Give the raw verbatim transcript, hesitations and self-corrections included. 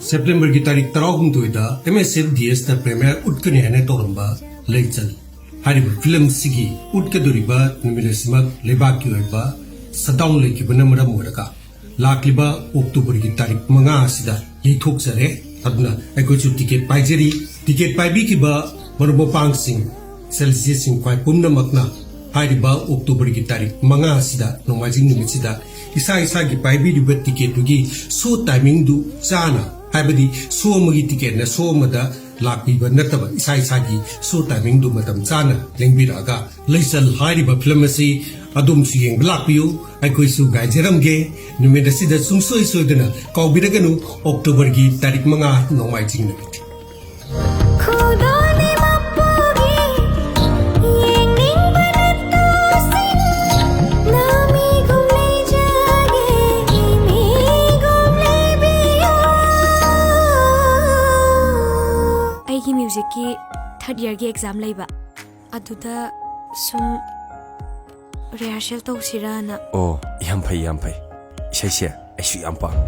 ꯁꯦꯞꯇꯦꯝꯕꯔꯒꯤ ꯇꯥꯔꯤꯛ ꯇꯔꯥꯍꯨꯝꯗꯣꯏꯗ ꯑꯦꯝ ꯑꯦꯁ F D ꯑꯦꯁꯇ premiere ꯎꯠꯀꯅꯤ ꯍꯥꯏꯅ ꯇꯧꯔꯝꯕ ꯂꯩꯆꯜ ꯍꯥꯏꯔꯤꯕ ꯐꯤꯂꯝꯁꯤꯒꯤ ꯎꯠꯀꯗꯧꯔꯤꯕ ꯅꯨꯃꯤꯠ ꯑꯁꯤꯃꯛ ꯂꯩꯕꯥꯛꯀꯤ ꯑꯣꯏꯕ ꯁꯠꯗꯥꯎꯟ ꯂꯩꯈꯤꯕꯅ ꯃꯔꯝ ꯑꯣꯏꯔꯒ ꯂꯥꯛꯂꯤꯕ ꯑꯣꯛꯇꯣꯕꯔꯒꯤ ꯇꯥꯔꯤꯛ ꯃꯉꯥ ꯑꯁꯤꯗ ꯌꯩꯊꯣꯛꯆꯔꯦ꯫ ꯑꯗꯨꯅ ꯑꯩꯈꯣꯏꯁꯨ ꯇꯤꯀꯦꯠ ꯄꯥꯏꯖꯔꯤ꯫ ꯇꯤꯀꯦꯠ ꯄꯥꯏꯕꯤꯈꯤꯕ ꯃꯔꯨꯞ ꯃꯄꯥꯡꯁꯤꯡ, ꯁꯦꯜꯁꯤꯁꯤꯡ ꯈ꯭ꯋꯥꯏ ꯄꯨꯝꯅꯃꯛꯅ ꯍꯥꯏꯔꯤꯕ ꯑꯣꯛꯇꯣꯕꯔꯒꯤ ꯇꯥꯔꯤꯛ ꯃꯉꯥ ꯑꯁꯤꯗ, ꯅꯣꯡꯃꯥꯏꯖꯤꯡ ꯅꯨꯃꯤꯠꯁꯤꯗ, ꯏꯁꯥ ꯏꯁꯥꯒꯤ ꯄꯥꯏꯕꯤꯔꯤꯕ ꯇꯤꯀꯦꯠꯇꯨꯒꯤ ꯁꯣ ꯇꯥꯏꯃꯤꯡꯗꯨ ꯆꯥꯅ, ꯍꯥꯏꯕꯗꯤ ꯁꯣ ꯑꯃꯒꯤ ꯇꯤꯀꯦꯠꯅ ꯁꯣ ꯑꯃꯗ ꯂꯥꯛꯄꯤꯕ ꯅꯠꯇꯕ, ꯏꯁꯥ ꯏꯁꯥꯒꯤ ꯁꯣ ꯇꯥꯏꯃꯤꯡꯗꯨ ꯃꯇꯝ ꯆꯥꯅ ꯂꯦꯡꯕꯤꯔꯛꯑꯒ, ꯂꯩꯆꯜ ꯍꯥꯏꯔꯤꯕ ꯐꯤꯂꯝ ꯑꯁꯤ ꯑꯗꯣꯝꯁꯨ ꯌꯦꯡꯕ ꯂꯥꯛꯄꯤꯌꯨ꯫ ꯑꯩꯈꯣꯏꯁꯨ ꯉꯥꯏꯖꯔꯝꯒꯦ꯫ ꯅꯨꯃꯤꯠ ꯑꯁꯤꯗ ꯁꯨꯡꯁꯣꯏ ꯁꯣꯏꯗꯅ ꯀꯥꯎꯕꯤꯔꯒꯅꯨ, ꯑꯣꯛꯇꯣꯕꯔꯒꯤ ꯇꯥꯔꯤꯛ ꯃꯉꯥ, ꯅꯣꯡꯃꯥꯏꯖꯤꯡ ꯅꯨꯃꯤꯠ꯫ ꯈꯨꯗꯣꯜꯅꯤ ꯃꯄꯨꯒꯤ ꯌꯦꯡꯅꯤꯡꯕ ꯅꯠꯇ꯭ꯔꯣꯁꯤꯡ? ꯅꯃꯤꯒꯨꯝ ꯂꯩꯖꯒꯦ, ꯏꯃꯤꯒꯨꯝ ꯂꯩꯕꯤꯌꯨ꯫ ꯑꯩꯒꯤ ꯃ꯭ꯌꯨꯖꯤꯛꯀꯤ ꯊꯥꯔꯠ ꯏꯌꯥꯔꯒꯤ ꯑꯦꯛꯖꯥꯝ ꯂꯩꯕ, ꯑꯗꯨꯗ ꯁꯨꯝ ꯔꯤꯍꯥꯔꯁꯦꯜ ꯇꯧꯁꯤꯔꯅ꯫ ꯑꯣ, ꯌꯥꯝ ꯐꯩ, ꯌꯥꯝ ꯐꯩ꯫ ꯏꯁꯩꯁꯦ ꯑꯩꯁꯨ ꯌꯥꯝ ꯄꯥꯝꯃꯤ꯫